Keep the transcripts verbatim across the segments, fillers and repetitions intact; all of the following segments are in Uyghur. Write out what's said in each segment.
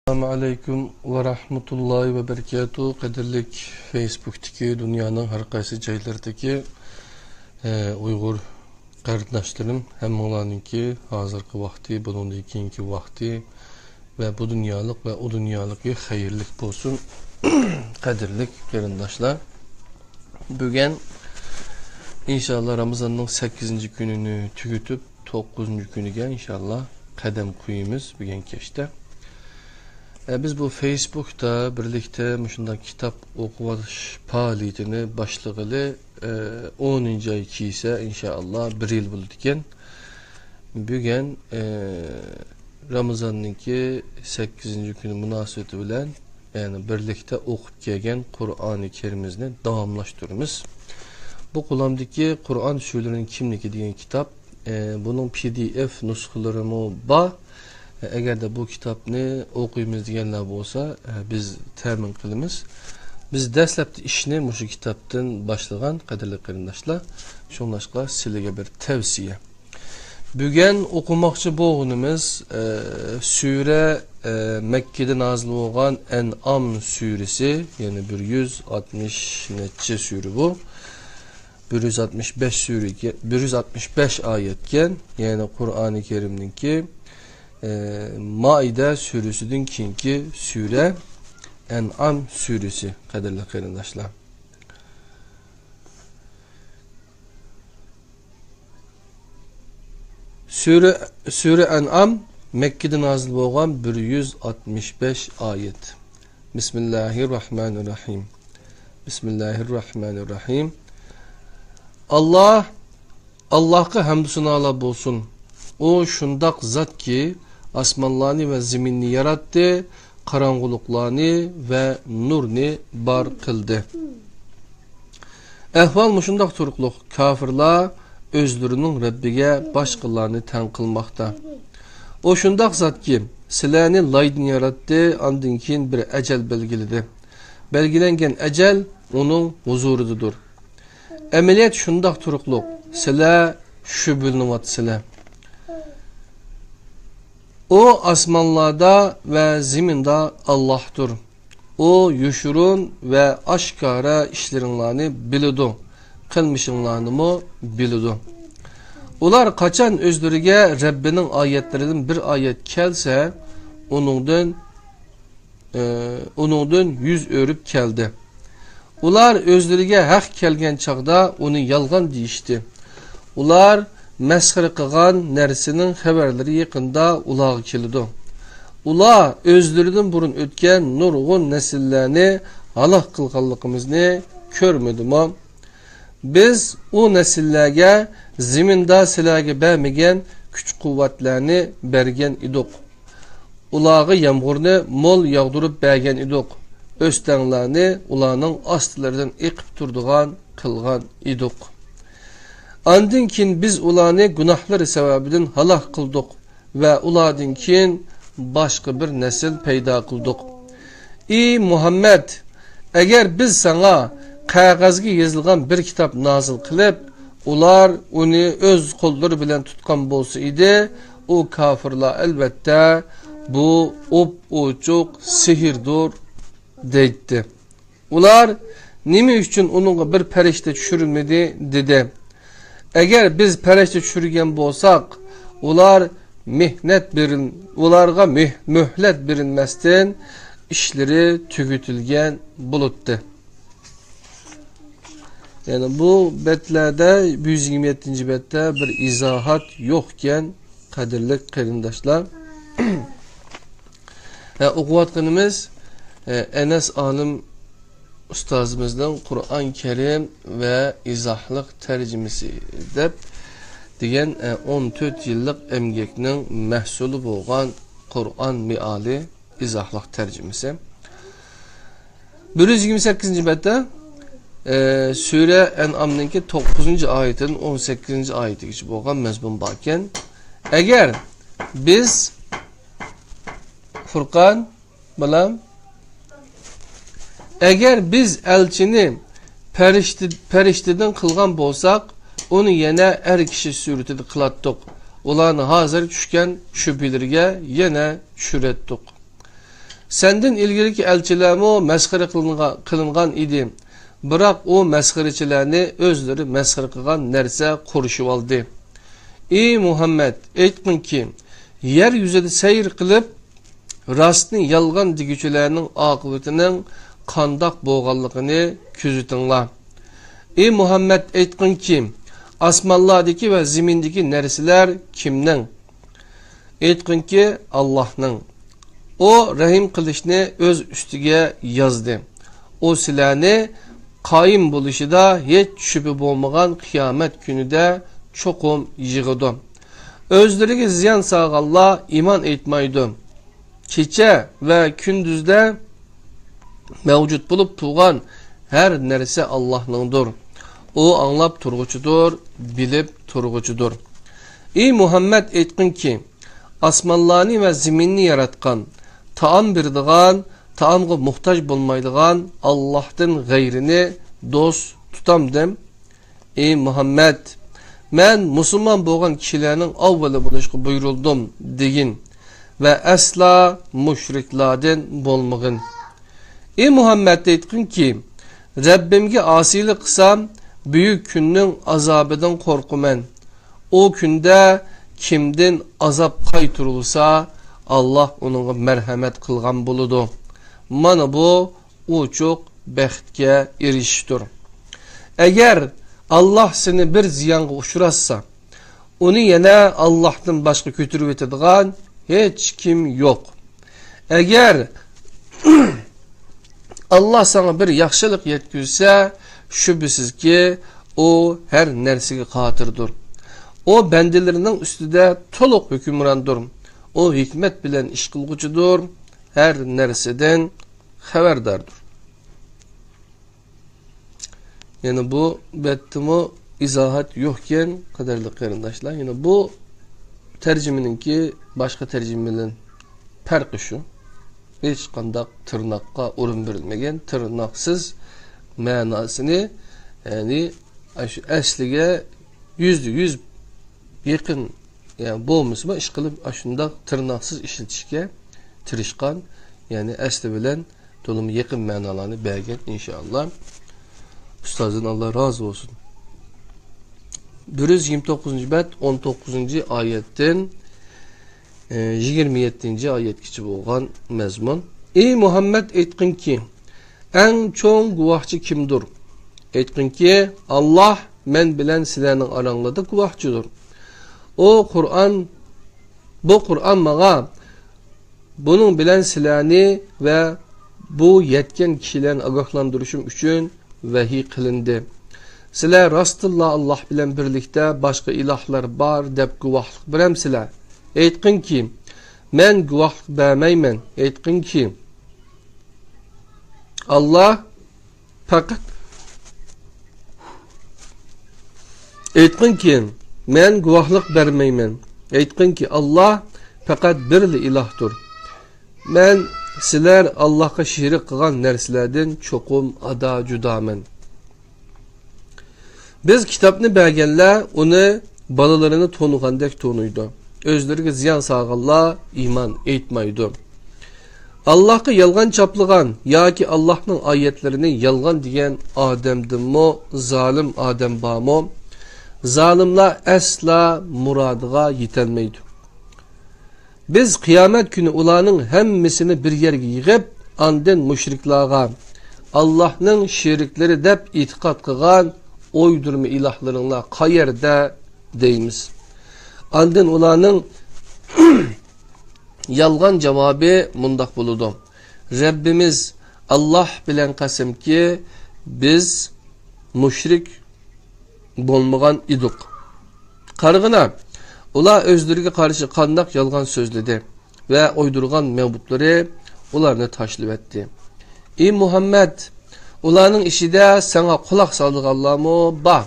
ئەسسالامۇ ئەلەيكۇم ۋە رەھمەتۇللاھى ۋە بەرىكاتۇھ. قەدىرلىك فېيسبۇكتىكى دۇنيانىڭ ھەر قايسى جايلىرىدىكى، ئە، ئۇيغۇر قېرىنداشلىرىم، ھەممىڭلارنىڭكى ھازىرقى ۋاقتى، بۇنىڭدىن كېيىنكى ۋاقتى ۋە بۇ دۇنيالىق ۋە ئۇ دۇنيالىقى خەيرلىك بولسۇن، قەدىرلىك قېرىنداشلار. بۈگۈن ئىنشاللا رامىزاننىڭ سەككىزىنچى كۈنىنى تۈگىتىپ، توققۇزىنچى كۈنىگە ئىنشاللا قەدەم قويىمىز بۈگۈن كەچتە. ئە، بىز بۇ فېيسبۇكتا بىرلىكتە مۇشۇنداق كىتاب ئوقۇۋېلىش پائالىيىتىنى باشلىغىلى، ئە، ئونىنچى ئاي كىرسە ئىنشاللا بىر يىل بولىدىكەن. بۈگۈن، ئە، رامىزاننىڭكى سەككىزىنچى كۈنى مۇناسىۋىتى بىلەن، يەنى بىرلىكتە ئوقۇپ كەلگەن قۇرئانى كەرىمىمىزنى داۋاملاشتۇرىمىز. بۇ قولۇمدىكى قۇرئان سۈرىلىرىنىڭ كىملىكى دېگەن كىتاب، ئە، بۇنىڭ پى دى ئېف نۇسخىلىرىمۇ بار. ئە، ئەگەردە بۇ كىتابنى ئوقۇيمىز دېگەنلەر بولسا، ئە، بىز تەمىن قىلىمىز. بىز دەسلەپتە ئىشنى مۇشۇ كىتابتىن باشلىغان، قەدىرلىك قېرىنداشلار. شۇڭلاشقا سىلىگە بىر تەۋسىيە. بۈگۈن ئوقۇماقچى بولغىنىمىز، ئە، سۈرە، ئە، مەككىدە نازىل بولغان ئەنئام سۈرىسى، يەنى بىر يۈز ئاتمىش نەچچە سۈرە بۇ. بىر يۈز ئاتمىش بەش سۈرە، بىر يۈز ئاتمىش بەش ئايەتكەن، يەنى قۇرئانى كەرىمنىڭكى، ئە، مائىدە سۈرىسىدىن كېيىنكى سۈرە ئەنئام سۈرىسى، قەدىرلىك قېرىنداشلار. سۈرە، سۈرە ئەنئام مەككىدە نازىل بولغان بىر يۈز ئاتمىش بەش ئايەت. بىسمىللاھىررەھمانىررەھىم. بىسمىللاھىررەھمانىررەھىم. ئاللاھ، ئاللاھقا ھەمدۇ سانالار بولسۇن. ئۇ شۇنداق زاتكى، ئاسمانلارنى ۋە زېمىننى ياراتتى، قاراڭغۇلۇقلارنى ۋە نۇرنى بار قىلدى. ئەھۋال مۇشۇنداق تۇرۇقلۇق، كاپىرلار ئۆزلىرىنىڭ رەببىگە باشقىلارنى تەڭ قىلماقتا. ئۇ شۇنداق زاتكى، سىلەرنى لايدىن ياراتتى، ئاندىن كېيىن بىر ئەجەل بەلگىلىدى. بەلگىلەنگەن ئەجەل ئۇنىڭ ھۇزۇرىدىدۇر. ئەمەلىيەت شۇنداق تۇرۇقلۇق، سىلەر شۈبھىلىنىۋاتىسىلەر. ئۇ ئاسمانلاردا ۋە زېمىندا ئاللاھتۇر. ئۇ يوشۇرۇن ۋە ئاشكارا ئىشلىرىڭلارنى بىلىدۇ، قىلمىشىڭلارنىمۇ بىلىدۇ. ئۇلار قاچان ئۆزلىرىگە رەببىنىڭ ئايەتلىرىدىن بىر ئايەت كەلسە، ئۇنىڭدىن، ئى، ئۇنىڭدىن يۈز ئۆرۈپ كەلدى. ئۇلار ئۆزلىرىگە ھەق كەلگەن چاغدا ئۇنى يالغان دېيىشتى. ئۇلار مەسخىرە قىلغان نەرسىنىڭ خەۋەرلىرى يېقىندا ئۇلارغا كېلىدۇ. ئۇلار ئۆزلىرىدىن بۇرۇن ئۆتكەن نۇرغۇن نەسىللەرنى ھالاك قىلغانلىقىمىزنى كۆرمىدىمۇ؟ بىز ئۇ نەسىللەرگە زېمىندا سىلەرگە بەرمىگەن كۈچ-قۇۋۋەتلەرنى بەرگەن ئىدۇق. ئۇلارغا يامغۇرنى مول ياغدۇرۇپ بەرگەن ئىدۇق. ئۆستەڭلەرنى ئۇلارنىڭ ئاستىلىرىدىن ئېقىپ تۇرىدىغان قىلغان ئىدۇق. ئاندىن كېيىن بىز ئۇلارنى گۇناھلىرى سەۋەبىدىن ھالاك قىلدۇق ۋە ئۇلاردىن كېيىن باشقا بىر نەسىل پەيدا قىلدۇق. ئى مۇھەممەد! ئەگەر بىز ساڭا قەغەزگە يېزىلغان بىر كىتاب نازىل قىلىپ، ئۇلار ئۇنى ئۆز قوللىرى بىلەن تۇتقان بولسا ئىدى، ئۇ كاپىرلار ئەلۋەتتە، بۇ ئوپئوچۇق سېھىردۇر، دەيتتى. ئۇلار نېمە ئۈچۈن ئۇنىڭغا بىر پەرىشتە چۈشۈرۈلمىدى؟ دېدى. ئەگەر بىز پەرىشتە چۈشۈرگەن بولساق، ئۇلار مېھنەت بېرىل-، ئۇلارغا مۆھ-، مۆھلەت بېرىلمەستىن ئىشلىرى تۈگىتىلگەن بولاتتى. يەنى بۇ بەتلەردە، بىر يۈز يىگىرمە يەتتىنچى بەتتە بىر ئىزاھات يوقكەن، قەدىرلىك قېرىنداشلار. ھە، ئوقۇۋاتقىنىمىز، ئە، ئەنەس ئالىم ئۇستازىمىزنىڭ قۇرئان كەرىم ۋە ئىزاھلىق تەرجىمىسى دەپ دېگەن، ئە، ئون تۆت يىللىق ئەمگەكنىڭ مەھسۇلى بولغان قۇرئان مېئالى ئىزاھلىق تەرجىمىسى. بىر يۈز يىگىرمە سەككىزىنچى بەتتە، ئە، سۈرە ئەنئامنىڭكى توققۇزىنچى ئايىتىدىن ئون سەككىزىنچى ئايىتىگىچە بولغان مەزمۇن باركەن. ئەگەر بىز، فۇرقان، بالام، ئەگەر بىز ئەلچىنى پەرىشتە-، پەرىشتىدىن قىلغان بولساق، ئۇنى يەنە ئەر كىشى سۈرىتىدە قىلاتتۇق. ئۇلارنى ھازىر چۈشكەن شۈبھىلىرىگە يەنە چۈشۈرەتتۇق. سەندىن ئىلگىرىكى ئەلچىلەرمۇ مەسخىرە قىلىنغا-، قىلىنغان ئىدى. بىراق ئۇ مەسخىرىچىلەرنى ئۆزلىرى مەسخىرە قىلغان نەرسە قورشىۋالدى. ئى مۇھەممەد، ئېيتقىنكى، يەر يۈزىدە سەير قىلىپ، راستنى يالغان دېگۈچىلەرنىڭ ئاقىۋىتىنىڭ قانداق بولغانلىقىنى كۆزىتىڭلار. ئى مۇھەممەد، ئېيتقىنكى، ئاسمانلاردىكى ۋە زېمىندىكى نەرسىلەر كىمنىڭ؟ ئېيتقىنكى، ئاللاھنىڭ. ئۇ رەھىم قىلىشنى ئۆز ئۈستىگە يازدى. ئۇ سىلەرنى قايىم بولۇشىدا ھېچ شۈبھە بولمىغان قىيامەت كۈنىدە چوقۇم يىغىدۇ. ئۆزلىرىگە زىيان سالغانلار ئىمان ئېيتمايدۇ. كېچە ۋە كۈندۈزدە مەۋجۇت بولۇپ تۇرغان ھەر نەرسە ئاللاھنىڭدۇر. ئۇ ئاڭلاپ تۇرغۇچىدۇر، بىلىپ تۇرغۇچىدۇر. ئى مۇھەممەد، ئېيتقىنكى، ئاسمانلارنى ۋە زېمىننى ياراتقان، تائام بېرىدىغان، تائامغا موھتاج بولمايدىغان ئاللاھتىن غەيرىنى دوست تۇتامدىم؟ ئى مۇھەممەد، مەن مۇسۇلمان بولغان كىشىلەرنىڭ ئاۋۋىلى بولۇشقا بۇيرۇلدۇم، دېگىن ۋە ئەسلا مۇشرىكلاردىن بولمىغىن. ئى مۇھەممەد، ئېيتقىنكى، رەببىمگە ئاسىيلىق قىلسام، بۈيۈك كۈننىڭ ئازابىدىن قورقىمەن. ئۇ كۈندە كىمدىن ئازاب قايتۇرۇلسا، ئاللاھ ئۇنىڭغا مەرھەمەت قىلغان بولىدۇ. مانا بۇ ئوچۇق بەختكە ئېرىشىشتۇر. ئەگەر ئاللاھ سېنى بىر زىيانغا ئۇچراتسا، ئۇنى يەنە ئاللاھتىن باشقا كۆتۈرۈۋېتىدىغان ھېچكىم يوق. ئەگەر ئاللاھ ساڭا بىر ياخشىلىق يەتكۈزسە، شۈبھىسىزكى، ئۇ ھەر نەرسىگە قادىردۇر. ئۇ بەندىلىرىنىڭ ئۈستىدە تولۇق ھۆكۈمراندۇر. ئۇ ھېكمەت بىلەن ئىش قىلغۇچىدۇر، ھەر نەرسىدىن خەۋەرداردۇر. يەنە بۇ بەتتىمۇ ئىزاھات يوقكەن، قەدىرلىك قېرىنداشلار. يەنە بۇ تەرجىمىنىڭكى باشقا تەرجىمە بىلەن پەرقى شۇ، ھېچقانداق تىرناققا ئورۇن بېرىلمىگەن، تىرناقسىز مەناسىنى، يەنى ئاشۇ ئەسلىگە يۈزدە يۈز يېقىن، يەنى بولمىسىمۇ ئىشقىلىپ ئاشۇنداق تىرناقسىز ئىشلىتىشكە تىرىشقان، يەنى ئەسلى بىلەن تولىمۇ يېقىن مەنالارنى بەرگەن، ئىنشائاللا. ئۇستازدىن ئاللا رازى بولسۇن. بىر يۈز يىگىرمە توققۇزىنچى بەت، ئون توققۇزىنچى ئايەتتىن، ئى، يىگىرمە يەتتىنچى ئايەتكىچە بولغان مەزمۇن. ئى مۇھەممەد، ئېيتقىنكى، ئەڭ چوڭ گۇۋاھچى كىمدۇر؟ ئېيتقىنكى، ئاللاھ مەن بىلەن سىلەرنىڭ ئاراڭلاردا گۇۋاھچىدۇر. ئۇ قۇرئان، بۇ قۇرئان ماڭا بۇنىڭ بىلەن سىلەرنى ۋە بۇ يەتكەن كىشىلەرنى ئاگاھلاندۇرۇشۇم ئۈچۈن ۋەھىي قىلىندى. سىلەر راستتىنلا ئاللاھ بىلەن بىرلىكتە باشقا ئىلاھلار بار دەپ گۇۋاھلىق بېرەمسىلەر؟ ئېيتقىنكى، مەن گۇۋاھلىق بەرمەيمەن. ئېيتقىنكى، ئاللاھ پەقەت، ئېيتقىنكى، مەن گۇۋاھلىق بەرمەيمەن. ئېيتقىنكى، ئاللاھ پەقەت بىرلا ئىلاھتۇر. مەن سىلەر ئاللاھقا شېرىك قىلغان نەرسىلەردىن چوقۇم ئادا جۇدامەن. بىز كىتابنى بەرگەنلەر ئۇنى بالىلىرىنى تونۇغاندەك تونۇيدۇ. ئۆزلىرىگە زىيان سالغانلار ئىمان ئېيتمايدۇ. ئاللاھقا يالغان چاپلىغان ياكى ئاللاھنىڭ ئايەتلىرىنى يالغان دېگەن ئادەمدىنمۇ زالىم ئادەم بارمۇ؟ زالىملار ئەسلا مۇرادىغا يېتەلمەيدۇ. بىز قىيامەت كۈنى ئۇلارنىڭ ھەممىسىنى بىر يەرگە يىغىپ، ئاندىن مۇشرىكلارغا، ئاللاھنىڭ شېرىكلىرى دەپ ئېتىقاد قىلغان ئويدۇرما ئىلاھلىرىڭلار قەيەردە؟ دەيمىز. ئاندىن ئۇلارنىڭ يالغان جاۋابى مۇنداق بولىدۇ: رەببىمىز ئاللاھ بىلەن قەسەمكى، بىز مۇشرىك بولمىغان ئىدۇق. قارىغىنا، ئۇلار ئۆزلىرىگە قارشى قانداق يالغان سۆزلىدى ۋە ئويدۇرغان مەبۇتلىرى ئۇلارنى تاشلىۋەتتى. ئى مۇھەممەد، ئۇلارنىڭ ئىچىدە ساڭا قۇلاق سالىدىغانلارمۇ بار.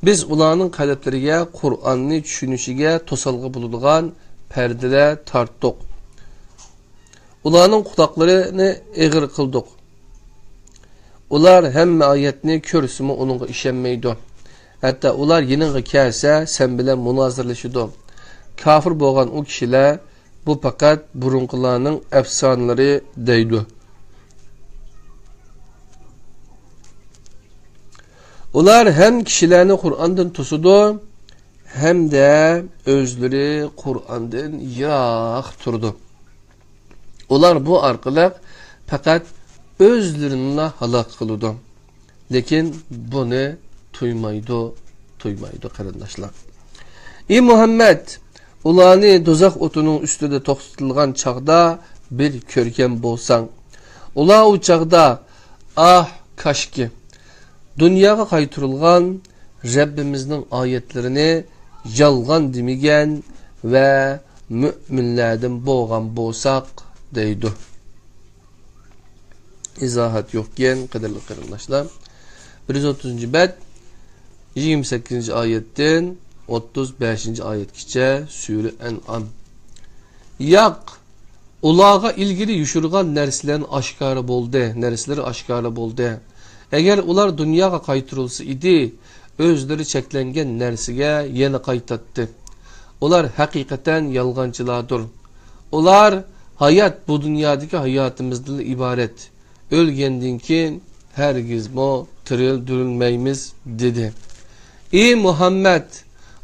بىز ئۇلارنىڭ قەلبلىرىگە قۇرئاننى چۈشىنىشىگە توسالغۇ بولىدىغان پەردىلەر تارتتۇق. ئۇلارنىڭ قۇلاقلىرىنى ئېغىر قىلدۇق. ئۇلار ھەممە ئايەتنى كۆرسىمۇ ئۇنىڭغا ئىشەنمەيدۇ. ھەتتا ئۇلار يېنىڭغا كەلسە، سەن بىلەن مۇنازىرىلىشىدۇ. كاپىر بولغان ئۇ كىشىلەر بۇ پەقەت بۇرۇنقىلارنىڭ ئەپسانىلىرى دەيدۇ. ئۇلار ھەم كىشىلەرنى قۇرئاندىن توسىدۇ، ھەمدە ئۆزلىرى قۇرئاندىن يىراق تۇرىدۇ. ئۇلار بۇ ئارقىلىق پەقەت ئۆزلىرىنىلا ھالاك قىلىدۇ. لېكىن بۇنى تۇيمايدۇ، تۇيمايدۇ، قېرىنداشلار. ئى مۇھەممەد، ئۇلارنى دوزاخ ئوتىنىڭ ئۈستىدە توختىتىلغان چاغدا بىر كۆرگەن بولساڭ. ئۇلار ئۇ چاغدا، ئاھ، كاشكى، دۇنياغا قايتۇرۇلغان رەببىمىزنىڭ ئايەتلىرىنى يالغان دېمىگەن ۋە مۆمىنلەردىن بولغان بولساق، دەيدۇ. ئىزاھات يوقكەن، قەدىرلىك قېرىنداشلار. بىر يۈز ئوتتۇزىنچى بەت، يىگىرمە سەككىزىنچى ئايەتتىن ئوتتۇز بەشىنچى ئايەتكىچە سۈرە ئەنئام. ياق، ئۇلارغا ئىلگىرى يوشۇرغان نەرسىلەرنى ئاشكارا بولدى، نەرسىلىرى ئاشكارا بولدى. ئەگەر ئۇلار دۇنياغا قايتۇرۇلسا ئىدى، ئۆزلىرى چەكلەنگەن نەرسىگە يەنە قايتاتتى. ئۇلار ھەقىقەتەن يالغانچىلاردۇر. ئۇلار، ھايات بۇ دۇنيادىكى ھاياتىمىزدىنلا ئىبارەت. ئۆلگەندىن كېيىن ھەرگىزمۇ تىرىلدۈرۈلمەيمىز، دېدى. ئى مۇھەممەد،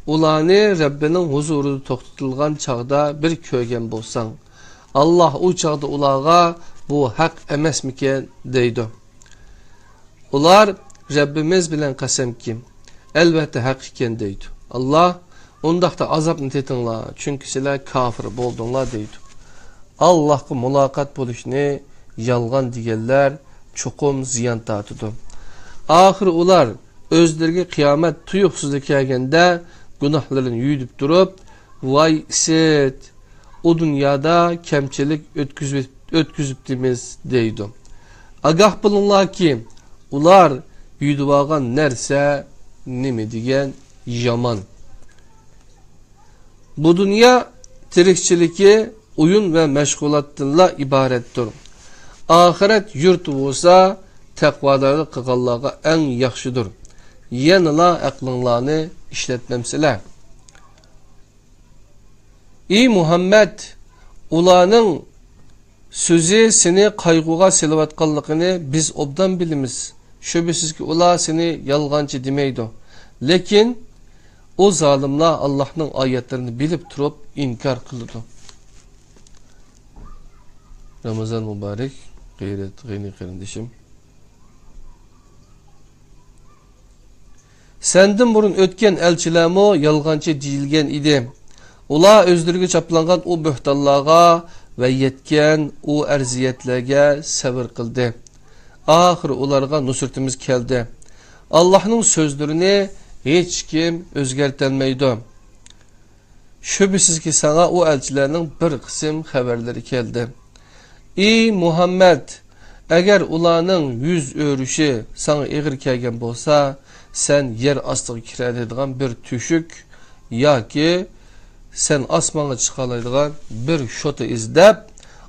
ئۇلارنى رەببىنىڭ ھۇزۇرىدا توختىتىلغان چاغدا بىر كۆرگەن بولساڭ، ئاللاھ ئۇ چاغدا ئۇلارغا، بۇ ھەق ئەمەسمىكەن؟ دەيدۇ. ئۇلار، رەببىمىز بىلەن قەسەمكى، ئەلۋەتتە ھەق ئىكەن، دەيدۇ. ئاللاھ، ئۇنداقتا ئازابنى تېتىڭلار، چۈنكى سىلەر كاپىر بولدۇڭلار، دەيدۇ. ئاللاھقا مۇلاقات بولۇشنى يالغان دېگەنلەر چوقۇم زىيان تارتىدۇ. ئاخىرى ئۇلار ئۆزلىرىگە قىيامەت تۇيۇقسىزلا كەلگەندە گۇناھلىرىنى يۇيۇپ تۇرۇپ، ۋاي ئىسىت! ئۇ دۇنيادا كەمچىلىك ئۆتكۈزۈپ-، ئۆتكۈزۈپتىمىز، دەيدۇ. ئاگاھ بولۇڭلاركى، ئۇلار يۈدۈۋالغان نەرسە نېمە دېگەن يامان. بۇ دۇنيا تىرىكچىلىكى ئويۇن ۋە مەشغۇلاتتىنلا ئىبارەتتۇر. ئاخىرەت يۇرتى بولسا تەقۋادارلىق قىلغانلارغا ئەڭ ياخشىدۇر. يەنىلا ئەقلىڭلارنى ئىشلەتمەمسىلەر؟ ئى مۇھەممەد، ئۇلارنىڭ سۆزى سېنى قايغۇغا سېلىۋاتقانلىقىنى بىز ئوبدان بىلىمىز. شۈبھىسىزكى، ئۇلار سېنى يالغانچى دېمەيدۇ. لېكىن ئۇ زالىملار ئاللاھنىڭ ئايەتلىرىنى بىلىپ تۇرۇپ ئىنكار قىلىدۇ. رامازان مۇبارەك، غەيرەت غېنى قېرىندىشىم. سەندىن بۇرۇن ئۆتكەن ئەلچىلەرمۇ يالغانچى دېيىلگەن ئىدى. ئۇلار ئۆزلىرىگە چاپلانغان ئۇ بۆھتانلارغا ۋە يەتكەن ئۇ ئەزىيەتلەرگە سەۋر قىلدى. ئاخىرى ئۇلارغا نۇسرىتىمىز كەلدى. ئاللاھنىڭ سۆزلىرىنى ھېچكىم ئۆزگەرتەلمەيدۇ. شۈبھىسىزكى، ساڭا ئۇ ئەلچىلەرنىڭ بىر قىسىم خەۋەرلىرى كەلدى. ئى مۇھەممەد، ئەگەر ئۇلارنىڭ يۈز ئۆرۈشى ساڭا ئېغىر كەلگەن بولسا، سەن يەر ئاستىغا كىرەلەيدىغان بىر تۆشۈك ياكى سەن ئاسمانغا چىقالايدىغان بىر شوتا ئىزدەپ،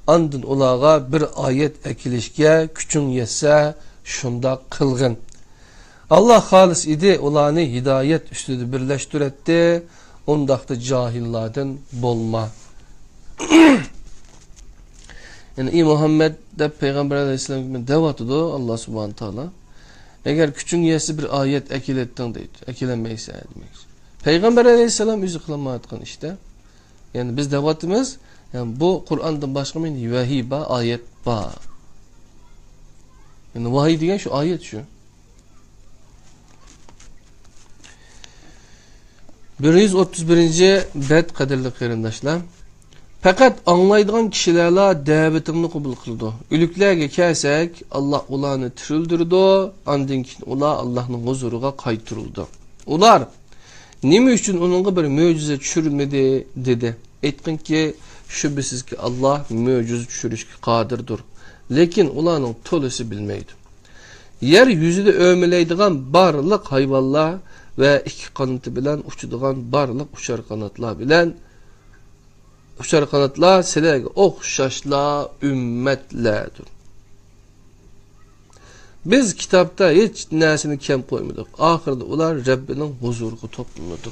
ئاندىن ئۇلارغا بىر ئايەت ئەكېلىشكە كۈچۈڭ يەتسە، شۇنداق قىلغىن. ئاللاھ خالىس ئىدى، ئۇلارنى ھىدايەت ئۈستىدە بىرلەشتۈرەتتى. ئۇنداقتا جاھىللاردىن بولما. يەنى، ئى مۇھەممەد، دەپ پەيغەمبەر ئەلەيھىسسالامغا دەۋاتىدۇ ئاللاھ سۇبھانە تائالا. ئەگەر كۈچۈڭ يەتسە بىر ئايەت ئەكېلەتتىڭ دەيدۇ. ئەكېلەلمەيسەن دېمەكچى. پەيغەمبەر ئەلەيھىسسالام ئۆزى قىلالمايۋاتقان ئىشتا. يەنى بىز دەۋاتىمىز، يەنى بۇ قۇرئاندىن باشقا مەن ۋەھىي بار، ئايەت بار. يەنى ۋەھىي دېگەن شۇ ئايەت شۇ. بىر يۈز ئوتتۇز بىرىنچى بەت، قەدىرلىك قېرىنداشلار. پەقەت ئاڭلايدىغان كىشىلەرلا دەۋىتىمنى قوبۇل قىلىدۇ. ئۆلۈكلەرگە كەلسەك، ئاللاھ ئۇلارنى تىرىلدۈرىدۇ، ئاندىن كېيىن ئۇلار ئاللاھنىڭ ھۇزۇرىغا قايتۇرۇلىدۇ. ئۇلار، نېمە ئۈچۈن ئۇنىڭغا بىر مۆجىزە چۈشۈرۈلمىدى؟ دېدى. ئېيتقىنكى، شۈبھىسىزكى، ئاللاھ مۆجىزە چۈشۈرۈشكە قادىردۇر. لېكىن ئۇلارنىڭ تولىسى بىلمەيدۇ. يەر يۈزىدە ئۆمىلەيدىغان بارلىق ھايۋانلار ۋە ئىككى قانىتى بىلەن ئۇچىدىغان بارلىق ئۇچار قاناتلار بىلەن، ئۇچار قاناتلار سىلەرگە ئوخشاشلا ئۈممەتلەردۇر. بىز كىتابتا ھېچ نەرسىنى كەم قويمىدۇق. ئاخىرىدا ئۇلار رەببىنىڭ ھۇزۇرىغا توپلىنىدۇ.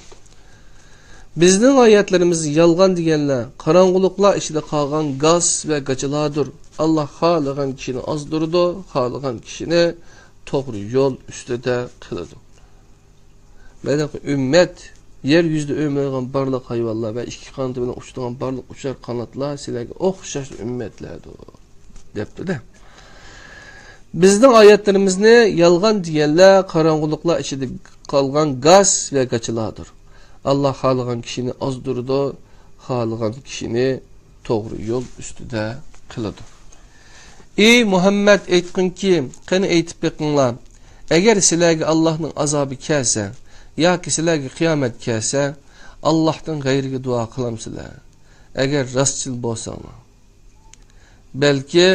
بىزنىڭ ئايەتلىرىمىز يالغان دېگەنلەر قاراڭغۇلۇقلار ئىچىدە قالغان گاس ۋە گاچىلاردۇر. ئاللاھ خالىغان كىشىنى ئازدۇرىدۇ، خالىغان كىشىنى توغرا يول ئۈستىدە قىلىدۇ. مەن ئۈممەت، يەر يۈزىدە ئۆمىلەيدىغان بارلىق ھايۋانلار ۋە ئىككى قانىتى بىلەن ئۇچىدىغان بارلىق ئۇچار قاناتلار سىلەرگە ئوخشاش ئۈممەتلەردۇر، دەپتۇ-دە. بىزنىڭ ئايەتلىرىمىزنى يالغان دېگەنلەر قاراڭغۇلۇقلار ئىچىدە قالغان گاس ۋە گاچىلاردۇر. ئاللاھ خالىغان كىشىنى ئازدۇرىدۇ، خالىغان كىشىنى توغرا يول ئۈستىدە قىلىدۇ. ئى مۇھەممەد، ئېيتقىنكى، قېنى ئېيتىپ بېقىڭلار، ئەگەر سىلەرگە ئاللاھنىڭ ئازابى كەلسە ياكى سىلەرگە قىيامەت كەلسە، ئاللاھتىن غەيرىگە دۇئا قىلامسىلەر؟ ئەگەر راستچىل بولساڭلار. بەلكى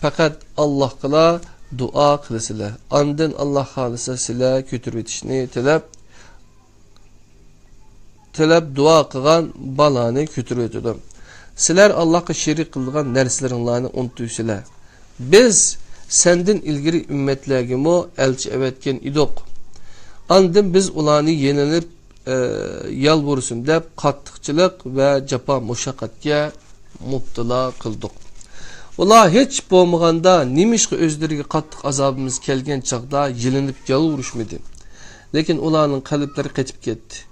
پەقەت ئاللاھقىلا دۇئا قىلىسىلەر. ئاندىن ئاللاھ خالىسا سىلەر كۆتۈرۈۋېتىشنى تىلەپ، تىلەپ دۇئا قىلغان بالانى كۆتۈرۈۋېتىدۇ. سىلەر ئاللاھقا شېرىك قىلىدىغان نەرسىلىرىڭلارنى ئۇنتۇيسىلەر. بىز سەندىن ئىلگىرى ئۈممەتلەرگىمۇ ئەلچى ئەۋەتكەن ئىدۇق. ئاندىن بىز ئۇلارنى يېلىنىپ، ئە، يالۋۇرسۇن دەپ قاتتىقچىلىق ۋە جاپا مۇشەققەتكە مۇپتىلا قىلدۇق. ئۇلار ھېچ بولمىغاندا نېمىشقا ئۆزلىرىگە قاتتىق ئازابىمىز كەلگەن چاغدا يېلىنىپ يالۋۇرۇشمىدى؟ لېكىن ئۇلارنىڭ قەلبلىرى قېتىپ كەتتى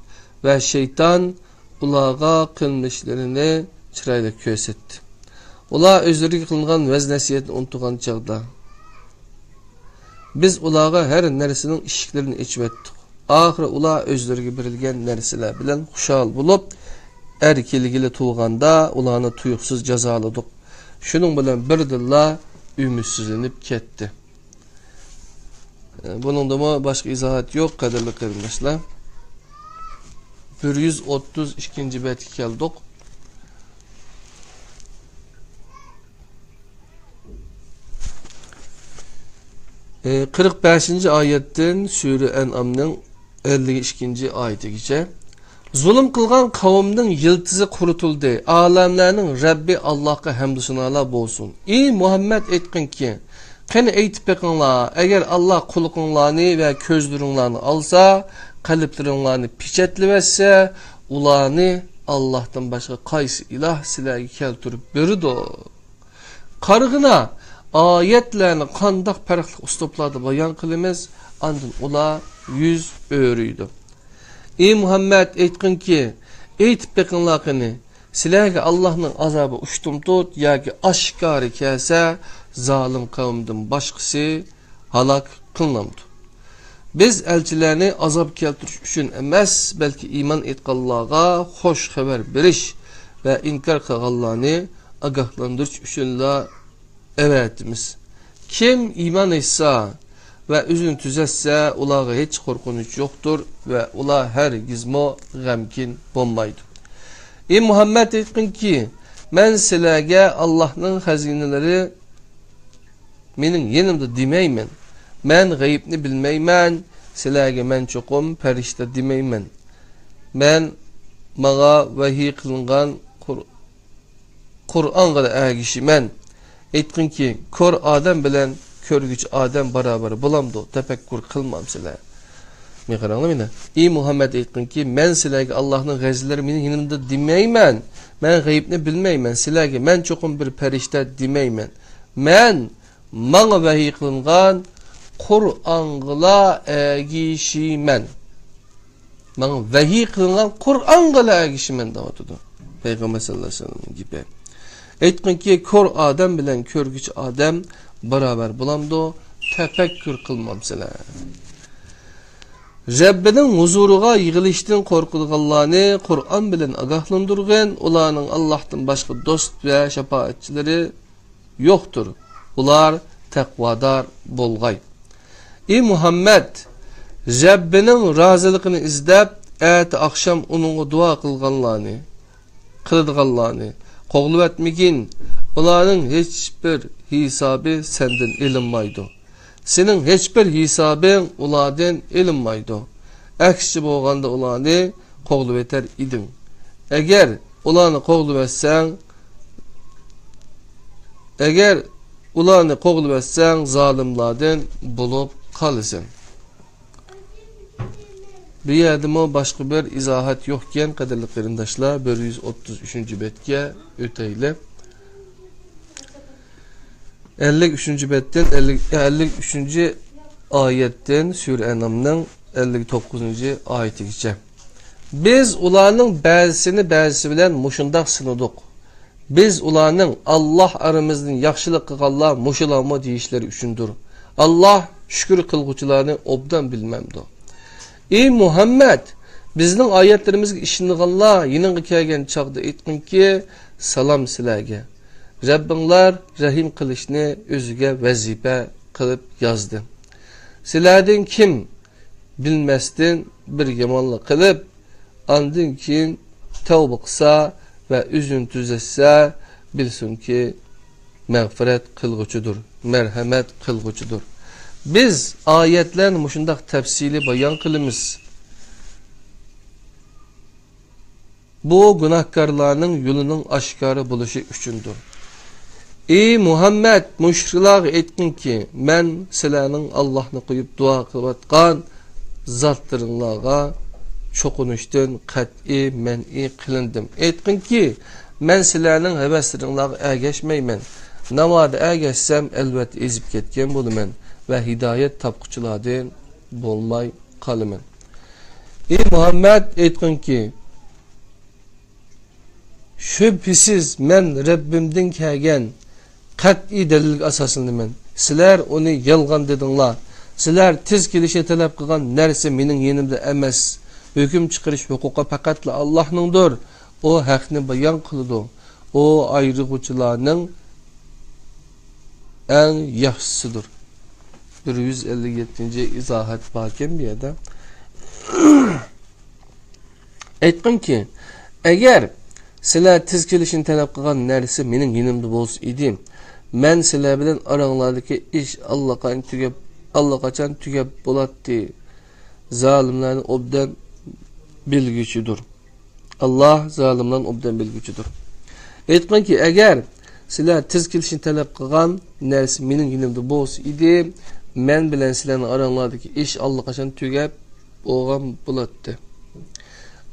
ۋە شەيتان ئۇلارغا قىلمىشلىرىنى چىرايلىق كۆرسەتتى. ئۇلار ئۆزلىرىگە قىلىنغان ۋەز-نەسىھەتنى ئۇنتۇغان چاغدا، بىز ئۇلارغا ھەر نەرسىنىڭ ئىشىكلىرىنى ئېچىۋەتتۇق. ئاخىرى ئۇلار ئۆزلىرىگە بېرىلگەن نەرسىلەر بىلەن خۇشال بولۇپ، ئەركىنلىكىگە تولغاندا ئۇلارنى تۇيۇقسىز جازالىدۇق. شۇنىڭ بىلەن بىردىنلا ئۈمىدسىزلىنىپ كەتتى. بۇنىڭدىمۇ باشقا ئىزاھات يوق، قەدىرلىك قېرىنداشلار. بىر يۈز ئوتتۇز ئىككىنچى بەتكە كەلدۇق. قىرىق بەشىنچى ئايەتتىن سۈرە ئەنئامنىڭ ئەللىك ئىككىنچى ئايىتىگىچە. زۇلۇم قىلغان قەۋمنىڭ يىلتىزى قۇرۇتۇلدى. ئالەملەرنىڭ رەببى ئاللاھقا ھەمدۇ سانالار بولسۇن. ئى مۇھەممەد، ئېيتقىنكى، قېنى ئېيتىپ بېقىڭلار، ئەگەر ئاللاھ قۇلىقىڭلارنى ۋە كۆزلىرىڭلارنى ئالسا، قەلبلىرىڭلارنى پېچەتلىۋەتسە، ئۇلارنى ئاللاھتىن باشقا قايسى ئىلاھ سىلەرگە كەلتۈرۈپ بېرىدۇ؟ قارىغىنا، ئايەتلەرنى قانداق پەرقلىق ئۇسلۇبلاردا بايان قىلىمىز، ئاندىن ئۇلار يۈز ئۆرۈيدۇ. ئى مۇھەممەد، ئېيتقىنكى، ئېيتىپ بېقىڭلار قېنى، سىلەرگە ئاللاھنىڭ ئازابى ئۇشتۇمتۇت ياكى ئاشكارا كەلسە، زالىم قەۋمدىن باشقىسى ھالاك قىلىنامدۇ؟ بىز ئەلچىلەرنى ئازاب كەلتۈرۈش ئۈچۈن ئەمەس، بەلكى ئىمان ئېيتقانلارغا خۇش خەۋەر بېرىش ۋە ئىنكار قىلغانلارنى ئاگاھلاندۇرۇش ئۈچۈنلا ئەۋەتىمىز. كىم ئىمان ئېيتسا ۋە ئۆزىنى تۈزەتسە، ئۇلارغا ھېچ قورقۇنچ يوقتۇر ۋە ئۇلار ھەرگىزمۇ غەمكىن بولمايدۇ. ئى مۇھەممەد، ئېيتقىنكى، مەن سىلەرگە ئاللاھنىڭ خەزىنىلىرى مېنىڭ يېنىمدا دېمەيمەن. مەن غەيىبنى بىلمەيمەن. سىلەرگە مەن چوقۇم پەرىشتە دېمەيمەن. مەن ماڭا ۋەھىي قىلىنغان قۇر-، قۇرئانغىلا ئەگىشىمەن. ئېيتقىنكى، كور ئادەم بىلەن كۆرگۈچى ئادەم باراۋەر بولامدۇ؟ تەپەككۇر قىلمامسىلەر؟ مېنى قاراڭلار مېنى. ئى مۇھەممەد، ئېيتقىنكى، مەن سىلەرگە ئاللاھنىڭ غەزىلىرى مېنىڭ يېنىمدا دېمەيمەن. مەن غەيىبنى بىلمەيمەن. سىلەرگە مەن چوقۇم بىر پەرىشتە دېمەيمەن. مەن ماڭا ۋەھىي قىلىنغان قۇرئانغىلا ئەگىشىمەن. ماڭا ۋەھىي قىلىنغان قۇرئانغىلا ئەگىشىمەن دەۋاتىدۇ پەيغەمبەر سەللەللاھۇ ئەلەيھى ۋەسەللەمنىڭ گېپى. ئېيتقىنكى، كور ئادەم بىلەن كۆرگۈچى ئادەم باراۋەر بولامدۇ؟ تەپەككۇر قىلمامسىلەر؟ رەببىنىڭ ھۇزۇرىغا يىغىلىشتىن قورقىدىغانلارنى قۇرئان بىلەن ئاگاھلاندۇرغىن، ئۇلارنىڭ ئاللاھتىن باشقا دوست ۋە شاپائەتچىلىرى يوقتۇر. ئۇلار تەقۋادار بولغاي. ئى مۇھەممەد، رەببىنىڭ رازىلىقىنى ئىزدەپ، ئەتە ئاخشام ئۇنىڭغا دۇئا قىلغانلارنى، قىلىدىغانلارنى قوغلىۋەتمىگىن. ئۇلارنىڭ ھېچبىر ھېسابى سەندىن ئېلىنمايدۇ. سېنىڭ ھېچبىر ھېسابىڭ ئۇلاردىن ئېلىنمايدۇ. ئەكسىچە بولغاندا ئۇلارنى قوغلىۋېتەر ئىدىڭ. ئەگەر ئۇلارنى قوغلىۋەتسەڭ، ئەگەر ئۇلارنى قوغلىۋەتسەڭ، زالىملاردىن بولۇپ قالىسەن. بۇ يەردىمۇ باشقا بىر ئىزاھات يوقكەن، قەدىرلىك قېرىنداشلار. بىر يۈز ئوتتۇز ئۈچىنچى بەتكە ئۆتەيلى. ئەللىك ئۈچىنچى بەتتىن، ئەللىك، ئەللىك ئۈچىنچى ئايەتتىن، سۈرە ئەنئامنىڭ ئەللىك توققۇزىنچى ئايىتىگىچە. بىز ئۇلارنىڭ بەزىسىنى بەزىسى بىلەن مۇشۇنداق سىنىدۇق. بىز ئۇلارنىڭ، «ئاللاھ ئارىمىزدىن ياخشىلىق قىلغانلار مۇشۇلارمۇ؟» دېيىشلىرى ئۈچۈندۇر. ئاللاھ شۈكۈر قىلغۇچىلارنى ئوبدان بىلمەمدۇ؟ ئى مۇھەممەد، بىزنىڭ ئايەتلىرىمىزگە ئىشىنىدىغانلار يېنىڭغا كەلگەن چاغدا ئېيتقىنكى، «سالام سىلەرگە. رەببىڭلار رەھىم قىلىشنى ئۆزىگە ۋەزىپە قىلىپ يازدى. سىلەردىن كىم بىلمەستىن بىر يامانلىق قىلىپ، ئاندىن كېيىن تەۋبە قىلسا ۋە ئۆزىنى تۈزەتسە، بىلسۇنكى، مەغپىرەت قىلغۇچىدۇر، مەرھەمەت قىلغۇچىدۇر.» بىز ئايەتلەرنى مۇشۇنداق تەپسىلىي بايان قىلىمىز. بۇ گۇناھكارلارنىڭ يولىنىڭ ئاشكارا بولۇشى ئۈچۈندۇر. ئى مۇھەممەد، مۇشرىكلارغا ئېيتقىنكى، مەن سىلەرنىڭ ئاللاھنى قويۇپ دۇئا قىلىۋاتقان زاتلىرىڭلارغا چوقۇنۇشتىن قەتئىي مەنئى قىلىندىم. ئېيتقىنكى، مەن سىلەرنىڭ ھەۋەسلىرىڭلارغا ئەگەشمەيمەن. ناۋادا ئەگەشسەم، ئەلۋەتتە ئېزىپ كەتكەن بولىمەن ۋە ھىدايەت تاپقۇچىلاردىن بولماي قالىمەن. ئى مۇھەممەد، ئېيتقىنكى، شۈبھىسىز، مەن رەببىمدىن كەلگەن قەتئىي دەلىلگە ئاساسلىنىمەن. سىلەر ئۇنى يالغان دېدىڭلار. سىلەر تېز كېلىشنى تەلەپ قىلغان نەرسە مېنىڭ يېنىمدا ئەمەس. ھۆكۈم چىقىرىش ھوقۇقى پەقەتلا ئاللاھنىڭدۇر. ئۇ ھەقنى بايان قىلىدۇ. ئۇ ئايرىغۇچىلارنىڭ ئەڭ ياخشىسىدۇر. بىر يۈز ئەللىك يەتتىنچى ئىزاھات باركەن بۇ يەردە. ئېيتقىنكى، ئەگەر سىلەر تېز كېلىشنى تەلەپ قىلغان نەرسە مېنىڭ يېنىمدا بولسا ئىدى، مەن سىلەر بىلەن ئاراڭلاردىكى ئىش ئاللىقاچان تۈگەپ، ئاللىقاچان تۈگەپ بولاتتى. زالىملارنى ئوبدان بىلگۈچىدۇر. ئاللاھ زالىملارنى ئوبدان بىلگۈچىدۇر. ئېيتقىنكى، ئەگەر سىلەر تېز كېلىشنى تەلەپ قىلغان نەرسە مېنىڭ يېنىمدا بولسا ئىدى، مەن بىلەن سىلەرنىڭ ئاراڭلاردىكى ئىش ئاللىقاچان تۈگەپ بولغان بولاتتى.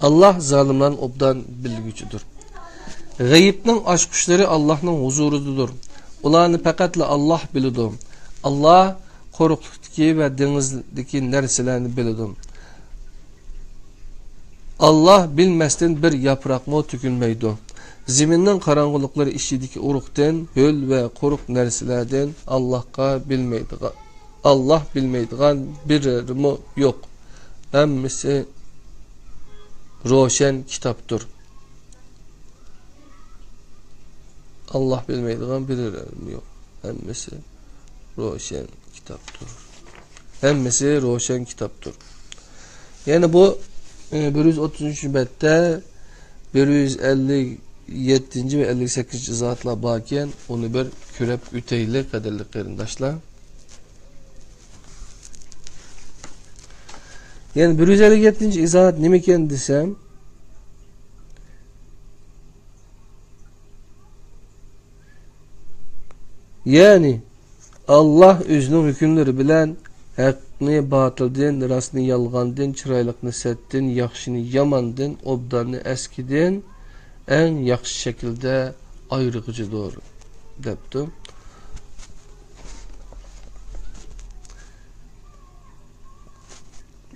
ئاللاھ زالىملارنى ئوبدان بىلگۈچىدۇر. غەيىبنىڭ ئاچقۇچلىرى ئاللاھنىڭ ھۇزۇرىدىدۇر. ئۇلارنى پەقەتلا ئاللاھ بىلىدۇ. ئاللاھ قۇرۇقلۇقتىكى ۋە دېڭىزدىكى نەرسىلەرنى بىلىدۇ. ئاللاھ بىلمەستىن بىر ياپراقمۇ تۆكۈلمەيدۇ. زېمىننىڭ قاراڭغۇلۇقلىرى ئىچىدىكى ئۇرۇقتىن، ھۆل ۋە قۇرۇق نەرسىلەردىن ئاللاھقا بىلمەيدىغان، ئاللاھ بىلمەيدىغان بىرىمۇ يوق. ھەممىسى روشەن كىتابتۇر. ئاللاھ بىلمەيدىغان بىرىمۇ يوق. ھەممىسى روشەن كىتابتۇر. ھەممىسى روشەن كىتابتۇر. يەنى بۇ، ئى، بىر يۈز ئوتتۇز ئۈچىنچى بەتتە بىر يۈز ئەللىك يەتتىنچى ۋە ئەللىك سەككىزىنچى ئىزاھاتلار باركەن، ئۇنى بىر كۆرۈپ ئۆتەيلى، قەدىرلىك قېرىنداشلار. يەنى بىر يۈز ئەللىك يەتتىنچى ئىزاھات نېمىكەن دېسەم، يەنى، ئاللاھ ئۆزىنىڭ ھۆكۈملىرى بىلەن ھەقنى باتىلدىن، راستنى يالغاندىن، چىرايلىقنى سەتتىن، ياخشىنى ياماندىن، ئوبداننى ئەسكىدىن ئەڭ ياخشى شەكىلدە ئايرىغۇچىدۇر، دەپتۇ.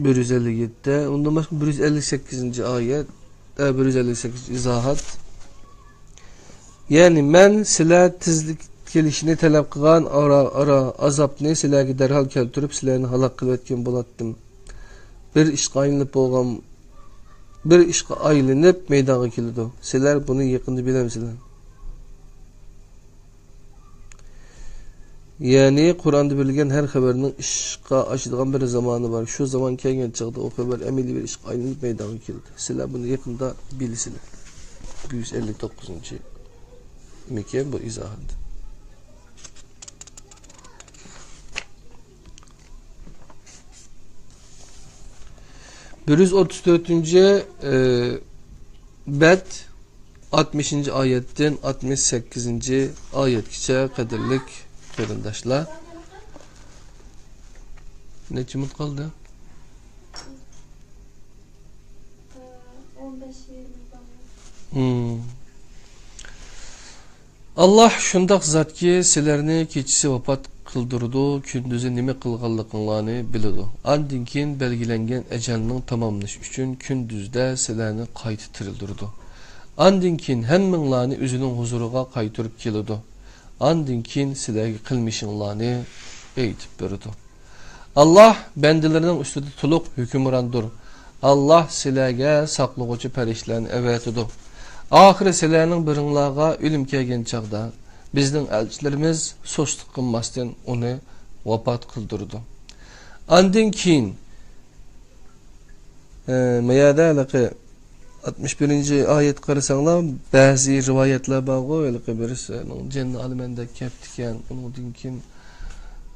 بىر يۈز ئەللىك يەتتە، ئۇندىن باشقا بىر يۈز ئەللىك سەككىزىنچى ئايەت، ئە، بىر يۈز ئەللىك سەككىزىنچى ئىزاھات. يەنى مەن سىلەر تېزلىك كېلىشىنى تەلەپ قىلغان ئارا، ئارا ئازابنى سىلەرگە دەرھال كەلتۈرۈپ، سىلەرنى ھالاك قىلىۋەتكەن بولاتتىم. بىر ئىشقا ئايلىنىپ بولغان، بىر ئىشقا ئايلىنىپ مەيدانغا كېلىدۇ. سىلەر بۇنى يېقىندا بىلەمسىلەر؟ يەنى قۇرئاندا بېرىلگەن ھەر خەۋەرنىڭ ئىشقا ئاشىدىغان بىر زامانى بار. شۇ زامان كەلگەن چاغدا ئۇ خەۋەر ئەمەلىي بىر ئىشقا ئايلىنىپ مەيدانغا كېلىدۇ. سىلەر بۇنى يېقىندا بىلىسىلەر. بىر يۈز ئەللىك توققۇزىنچى مىكەن بۇ ئىزاھات. بىر يۈز ئوتتۇز تۆتىنچى، ئى، بەت. ئاتمىشىنچى ئايەتتىن ئاتمىش سەككىزىنچى ئايەتكىچە، قەدىرلىك قېرىنداشلار. نەچچە مىنۇت قالدى؟ ھىم. ئاللاھ شۇنداق زاتكى، سىلەرنى كېچىسى ۋاپات قىلدۇرىدۇ، كۈندۈزى نېمە قىلغانلىقىڭلارنى بىلىدۇ. ئاندىن كېيىن بەلگىلەنگەن ئەجەلنىڭ تاماملىشى ئۈچۈن كۈندۈزدە سىلەرنى قايتا تىرىلدۈرىدۇ. ئاندىن كېيىن ھەممىڭلارنى ئۆزىنىڭ ھۇزۇرىغا قايتۇرۇپ كېلىدۇ. ئاندىن كېيىن سىلەرگە قىلمىشىڭلارنى ئېيتىپ بېرىدۇ. ئاللاھ بەندىلىرىنىڭ ئۈستىدە تولۇق ھۆكۈمراندۇر. ئاللاھ سىلەرگە ساقلىغۇچى پەرىشتىلەرنى ئەۋەتىدۇ. ئاخىرى سىلەرنىڭ بىرىڭلارغا ئۆلۈم كەلگەن چاغدا، بىزنىڭ ئەلچىلىرىمىز سۇستۇق قىلماستىن ئۇنى ۋاپات قىلدۇرىدۇ. ئاندىن كېيىن، ئە، ما يەردە ھېلىقى ئاتمىش بىرىنچى ئايەتكە قارىساڭلار، بەزى رىۋايەتلەر بارغۇ، ھېلىقى بىرسىنىڭ جىننى ئالىمەن دەپ كەپتىكەن، ئۇنىڭدىن كېيىن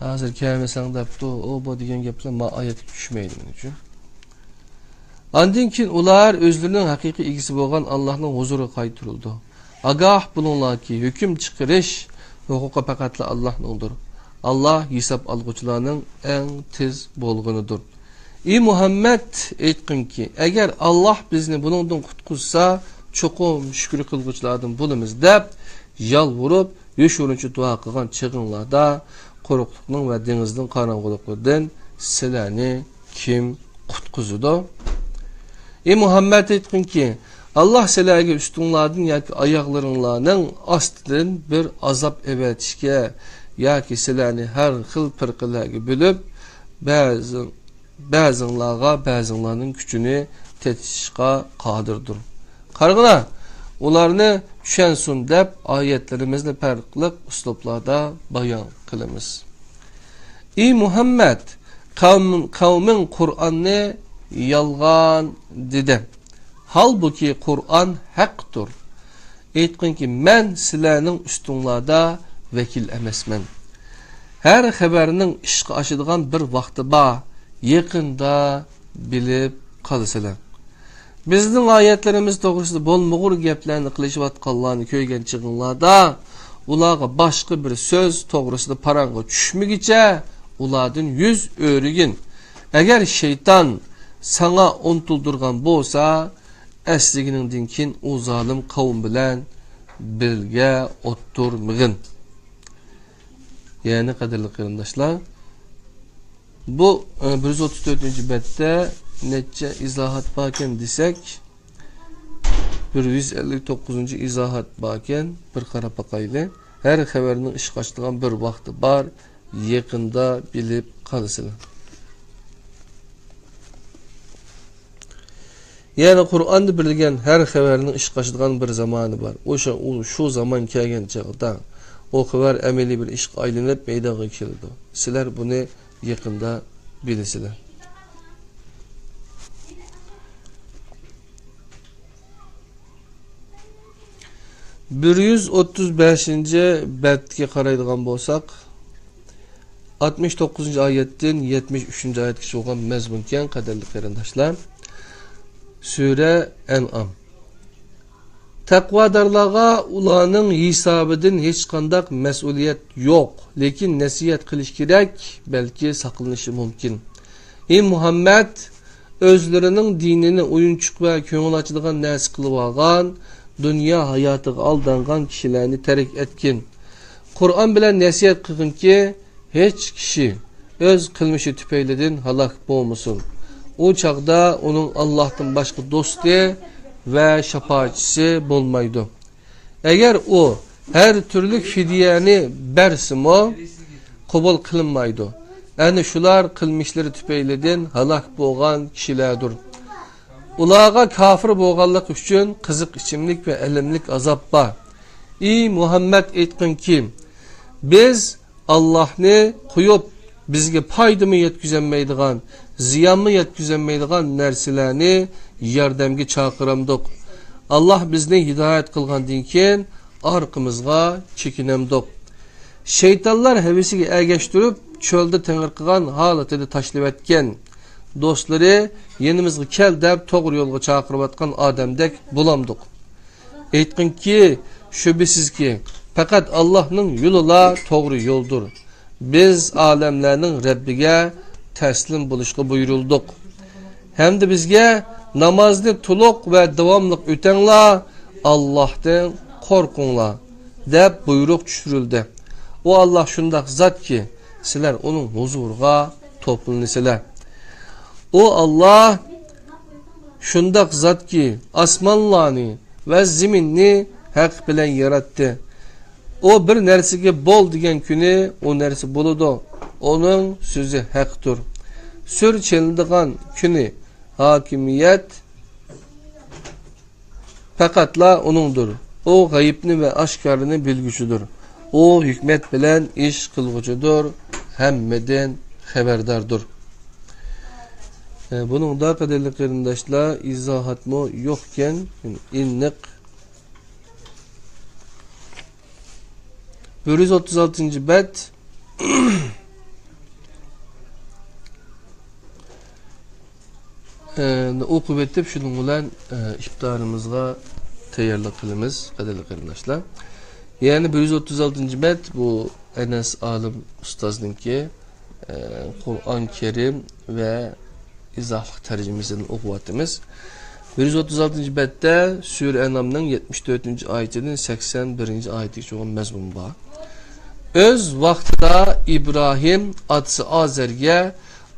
ھازىر كەلمىسەڭ دەپتۇ، ئۇ بۇ دېگەن گەپلەر ما ئايەتكە چۈشمەيدۇ مېنىڭ ئۈچۈن. ئاندىن كېيىن ئۇلار ئۆزلىرىنىڭ ھەقىقىي ئىگىسى بولغان ئاللاھنىڭ ھۇزۇرىغا قايتۇرۇلىدۇ. ئاگاھ بولۇڭلاركى، ھۆكۈم چىقىرىش ھوقۇقى پەقەتلا ئاللاھنىڭدۇر. ئاللاھ ھېساب ئالغۇچىلارنىڭ ئەڭ تېز بولغىنىدۇر. ئى مۇھەممەد، ئېيتقىنكى، ئەگەر ئاللاھ بىزنى بۇنىڭدىن قۇتقۇزسا، چوقۇم شۈكۈر قىلغۇچىلاردىن بولىمىز، دەپ يالۋۇرۇپ، يوشۇرۇنچە دۇئا قىلغان چېغىڭلاردا، قۇرۇقلۇقنىڭ ۋە دېڭىزنىڭ قاراڭغۇلۇقلىرىدىن سىلەرنى كىم قۇتقۇزىدۇ؟ ئى مۇھەممەد، ئېيتقىنكى، ئاللاھ سىلەرگە ئۈستۈڭلاردىن ياكى ئاياغلىرىڭلارنىڭ ئاستىدىن بىر ئازاب ئەۋەتىشكە ياكى سىلەرنى ھەر خىل پىرقىلەرگە بۆلۈپ، بەزى بەزىڭلارغا بەزىڭلارنىڭ كۈچىنى تېتىشىشقا قادىردۇر. قارىغىنا، ئۇلارنى چۈشەنسۇن دەپ ئايەتلىرىمىزنى پەرقلىق ئۇسلۇبلاردا بايان قىلىمىز. ئى مۇھەممەد، قەۋم-، قەۋمىڭ قۇرئاننى يالغان دېدى. ھالبۇكى، قۇرئان ھەقتۇر. ئېيتقىنكى، مەن سىلەرنىڭ ئۈستۈڭلاردا ۋەكىل ئەمەسمەن. ھەر خەۋەرنىڭ ئىشقا ئاشىدىغان بىر ۋاقتى بار، يېقىندا بىلىپ قالىسىلەر. بىزنىڭ ئايەتلىرىمىز توغرىسىدا بولمىغۇر گەپلەرنى قىلىشىۋاتقانلارنى كۆرگەن چېغىڭلاردا، ئۇلارغا باشقا بىر سۆز توغرىسىدا پاراڭغا چۈشمىگۈچە ئۇلاردىن يۈز ئۆرۈگىن. ئەگەر شەيتان ساڭا ئۇنتۇلدۇرغان بولسا، ئەسلىگىنىڭدىن كېيىن ئۇ زالىم قەۋم بىلەن بىرگە ئولتۇرمىغىن. يەنى، قەدىرلىك قېرىنداشلار، بۇ، ئە، بىر يۈز ئوتتۇز تۆتىنچى بەتتە نەچچە ئىزاھات باركەن دېسەك، بىر يۈز ئەللىك توققۇزىنچى ئىزاھات باركەن، بىر قاراپ باقايلى. ھەر خەۋەرنىڭ ئىشقا ئاشىدىغان بىر ۋاقتى بار، يېقىندا بىلىپ قالىسىلەر. يەنى قۇرئاندا بېرىلگەن ھەر خەۋەرنىڭ ئىشقا ئاشىدىغان بىر زامانى بار. ئۇ شۇ، ئۇ شۇ زامان كەلگەن چاغدا ئۇ خەۋەر ئەمەلىي بىر ئىشقا ئايلىنىپ مەيدانغا كېلىدۇ. سىلەر بۇنى يېقىندا بىلىسىلەر. بىر يۈز ئوتتۇز بەشىنچى بەتكە قارايدىغان بولساق، ئاتمىش توققۇزىنچى ئايەتتىن يەتمىش ئۈچىنچى ئايەتكىچە بولغان مەزمۇنكەن، قەدىرلىك قېرىنداشلار. سۈرە ئەنئام. تەقۋادارلارغا ئۇلارنىڭ ھېسابىدىن ھېچقانداق مەسئۇلىيەت يوق، لېكىن نەسىھەت قىلىش كېرەك، بەلكى ساقلىنىشى مۇمكىن. ئى مۇھەممەد، ئۆزلىرىنىڭ دىنىنى ئويۇنچۇق ۋە كۆڭۈل ئاچىدىغان نەرسە قىلىۋالغان، دۇنيا ھاياتىغا ئالدانغان كىشىلەرنى تەرك ئەتكىن. قۇرئان بىلەن نەسىھەت قىلغىنكى، ھېچ كىشى ئۆز قىلمىشى تۈپەيلىدىن ھالاك بولمىسۇن. ئۇ چاغدا ئۇنىڭ ئاللاھتىن باشقا دوستى ۋە شاپائەتچىسى بولمايدۇ. ئەگەر ئۇ ھەر تۈرلۈك فىدىيەنى بەرسىمۇ، قوبۇل قىلىنمايدۇ. ئەنە شۇلار قىلمىشلىرى تۈپەيلىدىن ھالاك بولغان كىشىلەردۇر. ئۇلارغا كاپىر بولغانلىقى ئۈچۈن قىزىق ئىچىملىك ۋە ئەلەملىك ئازاب بار. ئى مۇھەممەد، ئېيتقىنكى، بىز ئاللاھنى قويۇپ، بىزگە پايدىمۇ يەتكۈزەلمەيدىغان، زىيانمۇ يەتكۈزەلمەيدىغان نەرسىلەرنى ياردەمگە چاقىرامدۇق. ئاللاھ بىزنى ھىدايەت قىلغاندىن كېيىن ئارقىمىزغا چېكىنەمدۇق. شەيتانلار ھەۋىسىگە ئەگەشتۈرۈپ، چۆلدە تېڭىرقىغان ھالىتىدە تاشلىۋەتكەن. دوستلىرى يېنىمىزغا كەل دەپ توغرا يولغا چاقىرىۋاتقان ئادەمدەك بولامدۇق؟ ئېيتقىنكى، شۈبھىسىزكى، پەقەت ئاللاھنىڭ يولىلا توغرا يولدۇر. بىز ئالەملەرنىڭ رەببىگە تەسلىم بولۇشقا بۇيرۇلدۇق. ھەمدە بىزگە نامازنى تولۇق ۋە داۋاملىق ئۆتەڭلار، ئاللاھتىن قورقۇڭلار، دەپ بۇيرۇق چۈشۈرۈلدى. ئۇ ئاللاھ شۇنداق زاتكى، سىلەر ئۇنىڭ ھۇزۇرىغا توپلىنىسىلەر. ئۇ ئاللاھ شۇنداق زاتكى، ئاسمانلارنى ۋە زېمىننى ھەق بىلەن ياراتتى. ئۇ بىر نەرسىگە بول دېگەن كۈنى ئۇ نەرسە بولىدۇ. ئۇنىڭ سۆزى ھەقتۇر. سۈر چېلىنىدىغان كۈنى ھاكىمىيەت پەقەتلا ئۇنىڭدۇر. ئۇ غەيىبنى ۋە ئاشكارىنى بىلگۈچىدۇر. ئۇ ھېكمەت بىلەن ئىش قىلغۇچىدۇر، ھەممىدىن خەۋەرداردۇر. ئە، بۇنىڭدا، قەدىرلىك قېرىنداشلار، ئىزاھاتمۇ يوقكەن، ئېنىق. بىر يۈز ئوتتۇز ئالتىنچى بەت. ئە، ئوقۇپ ئۆتۈپ، شۇنىڭ بىلەن، ئە، ئىپتارىمىزغا تەييارلىق قىلىمىز، قەدىرلىك قېرىنداشلار. يەنى بىر يۈز ئوتتۇز ئالتىنچى بەت، بۇ ئەنەس ئالىم ئۇستازنىڭكى، ئە، قۇرئان كەرىم ۋە ئىزاھلىق تەرجىمىسىدىن ئوقۇۋاتىمىز. بىر يۈز ئوتتۇز ئالتىنچى بەتتە سۈرە ئەنئامنىڭ يەتمىش تۆتىنچى ئايىتىدىن سەكسەن بىرىنچى ئايىتىگىچە بولغان مەزمۇن بار. ئۆز ۋاقتىدا ئىبراھىم ئاتىسى ئازەرگە،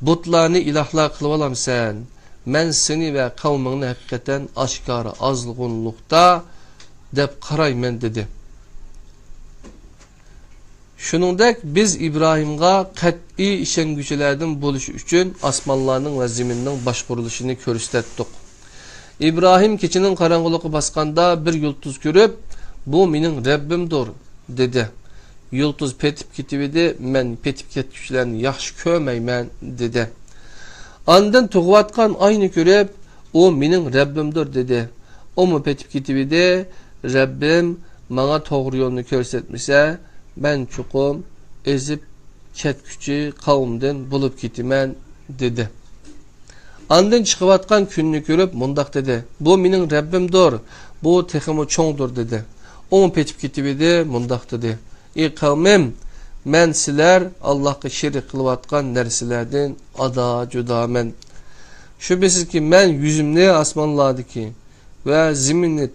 «بۇتلارنى ئىلاھلار قىلىۋالامسەن؟ مەن سېنى ۋە قەۋمىڭنى ھەقىقەتەن ئاشكارا ئازغۇنلۇقتا دەپ قارايمەن» دېدى. شۇنىڭدەك بىز ئىبراھىمغا قەتئىي ئىشەنگۈچىلەردىن بولۇشى ئۈچۈن ئاسمانلارنىڭ ۋە زېمىننىڭ باشقۇرۇلۇشىنى كۆرسەتتۇق. ئىبراھىم كېچىنىڭ قاراڭغۇلۇقى باسقاندا بىر يۇلتۇز كۆرۈپ، «بۇ مېنىڭ رەببىمدۇر» دېدى. «يۇلتۇز پېتىپ كېتىۋىدى، مەن پېتىپ كەتكۈچىلەرنى ياخشى كۆرمەيمەن» دېدى. ئاندىن تۇغۇۋاتقان ئاينى كۆرۈپ، «ئۇ مېنىڭ رەببىمدۇر» دېدى. ئۇمۇ پېتىپ كېتىۋىدى. «رەببىم ماڭا توغرا يولنى كۆرسەتمىسە، مەن چوقۇم ئېزىپ كەتكۈچى قەۋمدىن بولۇپ كېتىمەن» دېدى. ئاندىن چىقىۋاتقان كۈننى كۆرۈپ مۇنداق دېدى، «بۇ مېنىڭ رەببىمدۇر، بۇ تېخىمۇ چوڭدۇر» دېدى. ئۇمۇ پېتىپ كېتىۋىدى، مۇنداق دېدى، «ئى قەۋمىم، مەن سىلەر ئاللاھقا شېرىك قىلىۋاتقان نەرسىلەردىن ئادا جۇدامەن. شۈبھىسىزكى، مەن يۈزۈمنى ئاسمانلاردىكى ۋە زېمىننى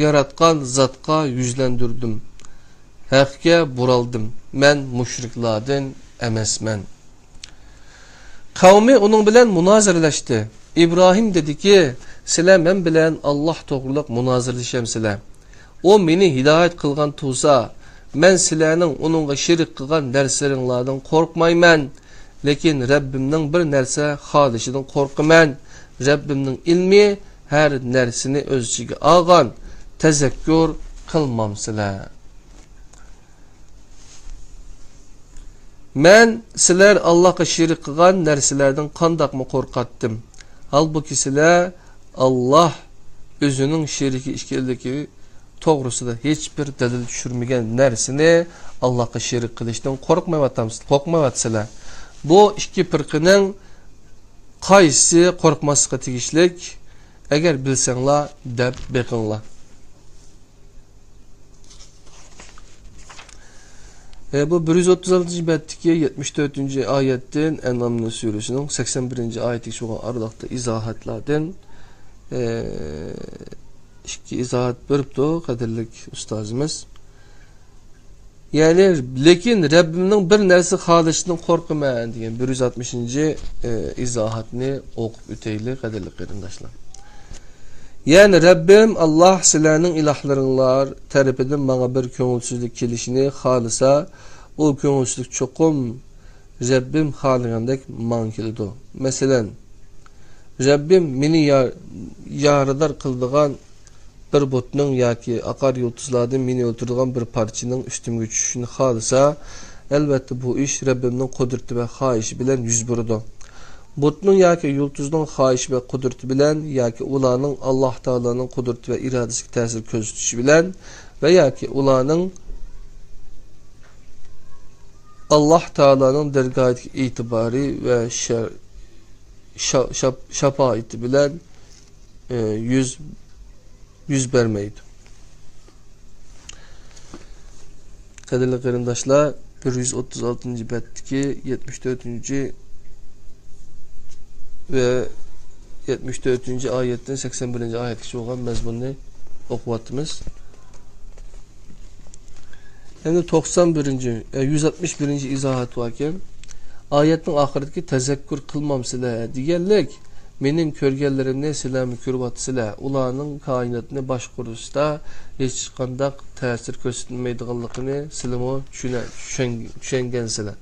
ياراتقان زاتقا يۈزلەندۈردۈم. ھەققە بۇرالدىم. مەن مۇشرىكلاردىن ئەمەسمەن.» قەۋمى ئۇنىڭ بىلەن مۇنازىرىلەشتى. ئىبراھىم دېدىكى، «سىلەر مەن بىلەن ئاللاھ توغرۇلۇق مۇنازىرىلىشەمسىلەر؟ ئۇ مېنى ھىدايەت قىلغان تۇرسا، مەن سىلەرنىڭ ئۇنىڭغا شېرىك قىلغان نەرسىلىرىڭلاردىن قورقمايمەن. لېكىن رەببىمنىڭ بىر نەرسە خالىشىدىن قورقىمەن. رەببىمنىڭ ئىلمى ھەر نەرسىنى ئۆز ئىچىگە ئالغان. تەزەككۇر قىلمامسىلەر؟» مەن سىلەر ئاللاھقا شېرىك قىلغان نەرسىلەردىن قانداقمۇ قورقاتتىم؟ ھالبۇكى، سىلەر ئاللاھ ئۆزىنىڭ شېرىكى ئىكەنلىكى توغرىسىدا ھېچبىر دەلىل چۈشۈرمىگەن نەرسىنى ئاللاھقا شېرىك قىلىشتىن قورقمايۋاتامسىز-، قورقمايۋاتىسىلەر. بۇ ئىككى پىرقىنىڭ قايسىسى قورقماسلىققا تېگىشلىك؟ ئەگەر بىلسەڭلار، دەپ بېقىڭلار. ئە، بۇ بىر يۈز ئوتتۇز ئالتىنچى بەتتىكى يەتمىش تۆتىنچى ئايەتتىن، ئەنئام سۈرىسىنىڭ سەكسەن بىرىنچى ئايىتىگىچە بولغان ئارىلىقتا ئىزاھاتلاردىن، ئە، ئىككى ئىزاھات بېرىپتۇ قەدىرلىك ئۇستازىمىز. يەنى، «لېكىن رەببىمنىڭ بىر نەرسە خالىشىدىن قورقىمەن» دېگەن بىر يۈز ئاتمىشىنچى، ئە، ئىزاھاتنى ئوقۇپ ئۆتەيلى، قەدىرلىك قېرىنداشلار. يەنى، رەببىم ئاللاھ سىلەرنىڭ ئىلاھلىرىڭلار تەرىپىدىن ماڭا بىر كۆڭۈلسىزلىك كېلىشىنى خالىسا، ئۇ كۆڭۈلسىزلىك چوقۇم رەببىم خالىغاندەك ماڭا كېلىدۇ. مەسىلەن، رەببىم مېنى يار-، يارىدار قىلىدىغان بىر بۇتنىڭ ياكى ئاقار يۇلتۇزلاردىن مېنى ئۆلتۈرىدىغان بىر پارچىنىڭ ئۈستۈمگە چۈشۈشىنى خالىسا، ئەلۋەتتە، بۇ ئىش رەببىمنىڭ قۇدرىتى ۋە خاھىشى بىلەن يۈز بېرىدۇ. بۇتنىڭ ياكى يۇلتۇزنىڭ خاھىشى ۋە قۇدرىتى بىلەن ياكى ئۇلارنىڭ ئاللاھ تائالانىڭ قۇدرىتى ۋە ئىرادىسىگە تەسىر كۆرسىتىشى بىلەن ۋە ياكى ئۇلارنىڭ ئاللاھ تائالانىڭ دەرگاھىدىكى ئېتىبارى ۋە شە-، شا-، شاپ-، شاپائىتى بىلەن، ئە، يۈز، يۈز بەرمەيدۇ. قەدىرلىك قېرىنداشلار، بىر يۈز ئوتتۇز ئالتىنچى بەتتىكى يەتمىش تۆتىنچى ۋە يەتمىش تۆتىنچى ئايەتتىن سەكسەن بىرىنچى ئايەتكىچە بولغان مەزمۇننى ئوقۇۋاتىمىز. ئەمدى توقسان بىرىنچى، ئە، يۈز ئاتمىش بىرىنچى ئىزاھات باركەن. ئايەتنىڭ ئاخىرىدىكى «تەزەككۇر قىلمامسىلەر» دېگەنلىك، مېنىڭ كۆرگەنلىرىمنى سىلەرمۇ كۆرۈۋاتىسىلەر. ئۇلارنىڭ كائىناتنى باشقۇرۇشتا ھېچقانداق تەسىر كۆرسىتەلمەيدىغانلىقىنى سىلىمۇ چۈشىنە-، چۈشەن-، چۈشەنگەنسىلەر.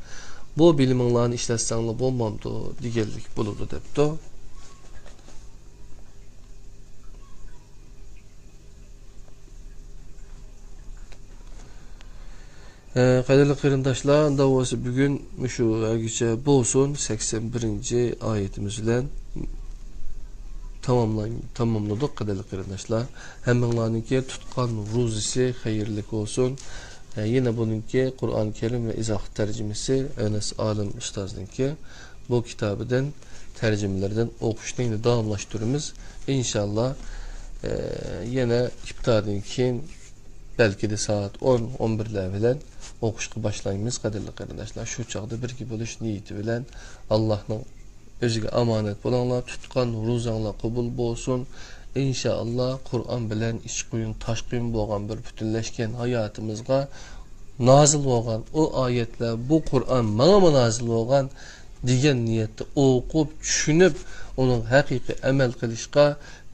بۇ بىلىمىڭلارنى ئىشلەتسەڭلار بولمامدۇ؟ دېگەنلىك بولىدۇ، دەپتۇ. ئە، قەدىرلىك قېرىنداشلار، ئۇنداق بولسا بۈگۈن مۇشۇ يەرگىچە بولسۇن، سەكسەن بىرىنچى ئايىتىمىز بىلەن تاماملاي-، تاماملىدۇق، قەدىرلىك قېرىنداشلار. ھەممىڭلارنىڭكى تۇتقان روزىسى خەيرلىك بولسۇن. ئە، يەنە بۇنىڭكى قۇرئان كەرىم ۋە ئىزاھ تەرجىمىسى ئەنەس ئالىم ئۇستازنىڭكى بۇ كىتابىدىن، تەرجىمىلىرىدىن ئوقۇشنى داۋاملاشتۇرىمىز. ئىنشاللا، ئە، يەنە ئىپتاردىن كېيىن بەلكىدە سائەت ئون، ئون بىرلەر بىلەن ئوقۇشقا باشلايمىز، قەدىرلىك قېرىنداشلار. شۇ چاغدا بىرگە بولۇش نىيىتى بىلەن ئاللاھنىڭ ئۆزىگە ئامانەت بولۇڭلار، تۇتقان روزاڭلار قوبۇل بولسۇن. ئىنشائاللا، قۇرئان بىلەن ئىچ قۇيۇن، تاش قۇيۇن بولغان بىر پۈتۈنلەشكەن ھاياتىمىزغا نازىل بولغان ئۇ ئايەتلەر، بۇ قۇرئان ماڭىمۇ نازىل بولغان دېگەن نىيەتتە ئوقۇپ، چۈشىنىپ، ئۇنىڭ ھەقىقىي ئەمەل قىلىشقا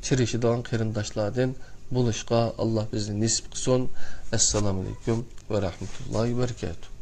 تىرىشىدىغان قېرىنداشلاردىن بولۇشقا ئاللا بىزنى نېسىپ قىلسۇن. ئەسسالامۇئەلەيكۇم ۋە رەھمەتۇللاھى ۋە بەرىكاتۇھ.